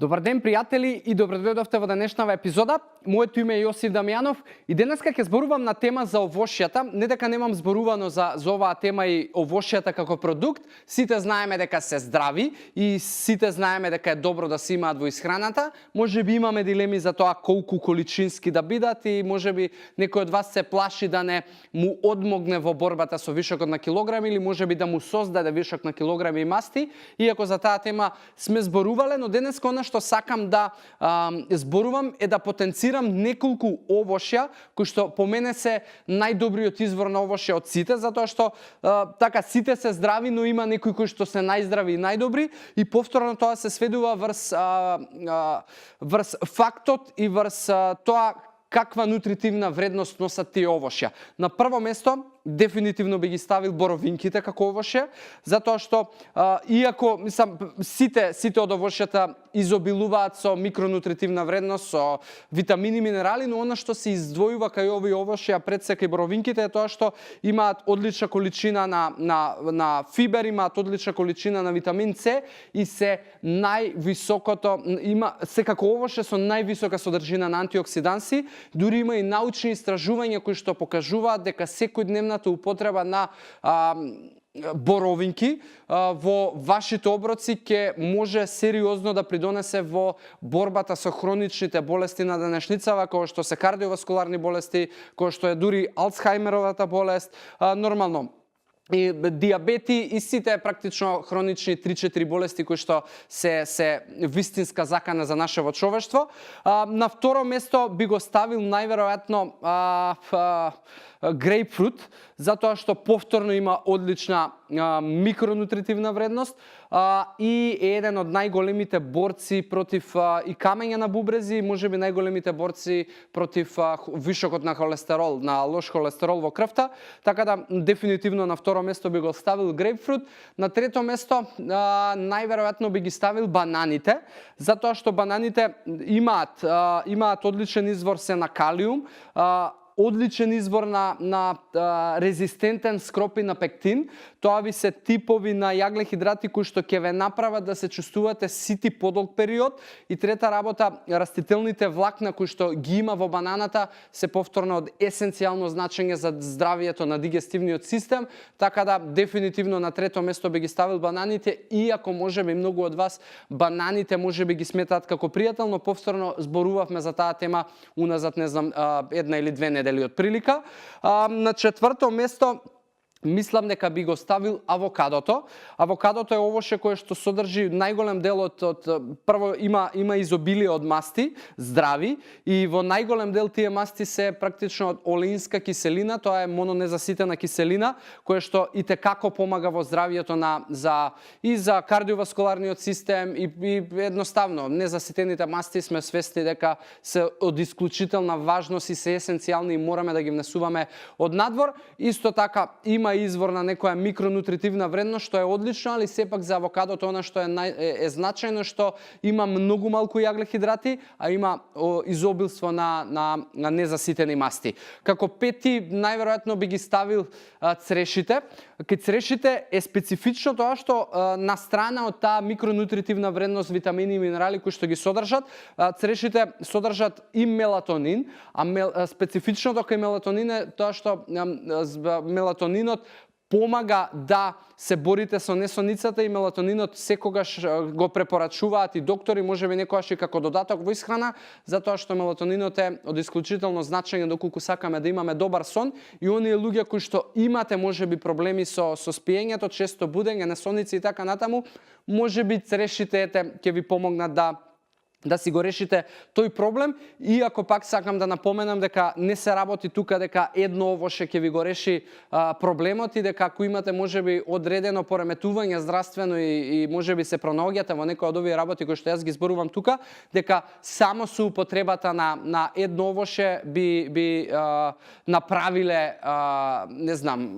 Добар ден, пријатели, и добро дојдовте во денешнава епизода. Моето име е Јосиф Дамјанов и денеска ќе зборувам на тема за овошјата. Не дека немам зборувано за оваа тема и овошјата како продукт. Сите знаеме дека се здрави и сите знаеме дека е добро да се имаат во исхраната. Можеби имаме дилеми за тоа колку количински да бидат и можеби некој од вас се плаши да не му одмогне во борбата со вишокот на килограми или можеби да му создаде вишок на килограми и масти. Иако за таа тема сме зборувале, но денеска што сакам да зборувам е да потенцирам неколку овошја кои што по мене се најдобриот извор на овошја од сите, затоа што така сите се здрави, но има некои кои што се најздрави и најдобри, и повторно тоа се сведува врз фактот и врз тоа каква нутритивна вредност носат тие овошја. На прво место дефинитивно би ги ставил боровинките како овошје, затоа што иако сите од овошјата изобилуваат со микронутритивна вредност, со витамини, минерали, но она што се издвојува кај овие овошја пред сека и боровинките е тоа што имаат одлична количина на фибер, имаат одлична количина на витамин С и се највисокото секако овошје со највисока содржина на антиоксиданси. Дури има и научни истражувања кои што покажуваат дека секојдневната употреба на боровинки во вашите оброци ќе може сериозно да придонесе во борбата со хроничните болести на денешницава, кои што се кардиоваскуларни болести, кои што е дури Алцхајмеровата болест, нормално и диабети и сите практично хронични 3-4 болести кои што се вистинска закана за нашето човештво. На второ место би го ставил најверојатно грейпфрут, затоа што повторно има одлична микронутритивна вредност и е еден од најголемите борци против и камења на бубрези, можеби најголемите борци против вишокот на холестерол, на лош холестерол во крвта, така да дефинитивно на второ место би го ставил грейпфрут. На трето место најверојатно би ги ставил бананите, затоа што бананите имаат одличен извор се на калиум, одличен извор на резистентен скропи на пектин. Тоа ви се типови на јаглехидрати кои што ќе ве направат да се чувствувате сити подолг период. И трета работа, растителните влакна кои што ги има во бананата се повторно од есенцијално значење за здравието на дигестивниот систем, така да дефинитивно на трето место би ги ставил бананите, иако можеби многу од вас бананите можеби ги сметаат како пријател, но повторно зборувавме за таа тема уназад, не знам, една или две недели од прилика. На четврто место мислам дека би го ставил авокадото. Авокадото е овошје кое што содржи најголем дел од прво има изобилие од масти, здрави, и во најголем дел тие масти се практично од олеинска киселина, тоа е мононезаситена киселина, која што и те како помага во здравието за кардиоваскуларниот систем и едноставно незаситените масти сме свесни дека се од исклучителна важност и се есенцијални и мораме да ги внесуваме од надвор. Исто така има извор на некоја микронутритивна вредност, што е одлично, али сепак за авокадото она што е значајно што има многу малку јаглехидрати, а има изобилство на незаситени масти. Како пети, најверојатно би ги ставил црешите. Кај црешите е специфично тоа што на страна од таа микронутритивна вредност, витамини и минерали кои што ги содржат, црешите содржат и мелатонин, а специфичното кај мелатонин е тоа што мелатонинот помага да се борите со несоницата и мелатонинот секогаш го препорачуваат и доктори, можеби некогаш и како додаток во исхрана, затоа што мелатонинот е од исклучително значење доколку сакаме да имаме добар сон, и оние луѓе кои што имате можеби проблеми со спиењето, често будење, несоници и така натаму, можеби црешите ќе ви помогнат да си го решите тој проблем, иако пак сакам да напоменам дека не се работи тука дека едно овошје ќе ви го реши проблемот и дека ако имате можеби одредено пореметување здравствено и можеби се пронаоѓате во некој од овие работи кои што јас ги зборувам тука, дека само со употребата на едно овошје би направиле не знам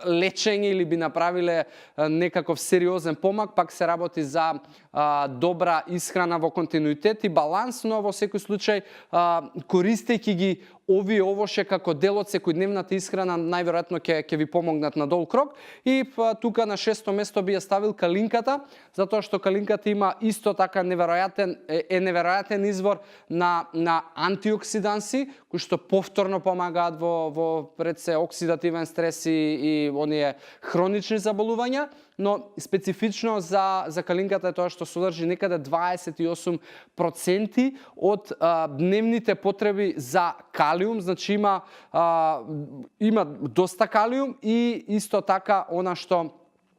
лечење или би направиле некаков сериозен помак. Пак се работи за добра исхрана во контекст континуитет и баланс, но во секој случај користејќи ги овие овоше како дел од секојдневната исхрана, најверојатно ќе ви помогнат на долг рок. И тука на 6-то место би ја ставил калинката, затоа што калинката има исто така неверојатен извор на антиоксиданси, кои што повторно помагаат во пред се оксидативен стрес и оние хронични заболувања, но специфично за калинката е тоа што содржи некаде 28% од дневните потреби за калиум, значи има доста калиум и исто така она што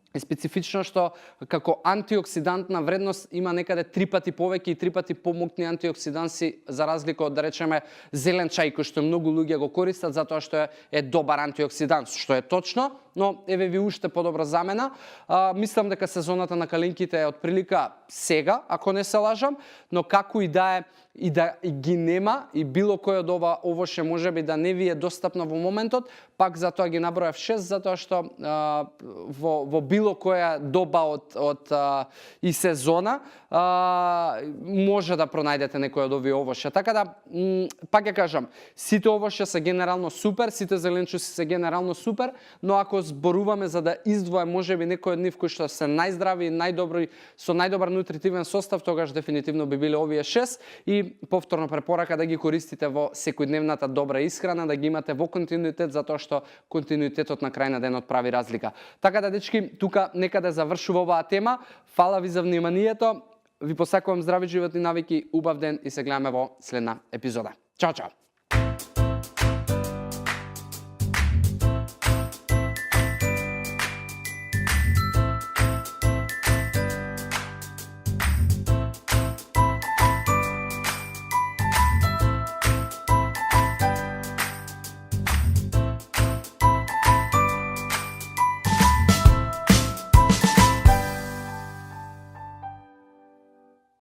е специфично што како антиоксидантна вредност има некаде 3 пати повеќе и 3 пати помоцни антиоксиданси за разлика од, да речеме, зелен чај кој што многу луѓе го користат затоа што е добар антиоксидант, што е точно, но еве ви уште подобра замена. Мислам дека сезоната на калинките е отприлика сега, ако не се лажам, но како и да е и да ги нема и било кој од овоше можеби да не ви е достапно во моментот, пак затоа ги набројав 6, затоа што во било која доба од и сезона може да пронајдете некој од овие овоше. Така да, пак ја кажам, сите овоше се генерално супер, сите зеленчуци се генерално супер, но ако зборуваме за да издвојам можеби некој од нив кои што се најздрави и најдобри, со најдобар нутритивен состав, тогаш дефинитивно би биле овие 6 и повторно препорака да ги користите во секојдневната добра исхрана, да ги имате во континуитет, затоа што континуитетот на крај на денот прави разлика. Така да, дечки, тука некаде завршува оваа тема. Фала ви за вниманието. Ви посакувам здрави животни навики, убав ден и се гледаме во следна епизода. Чао, чао!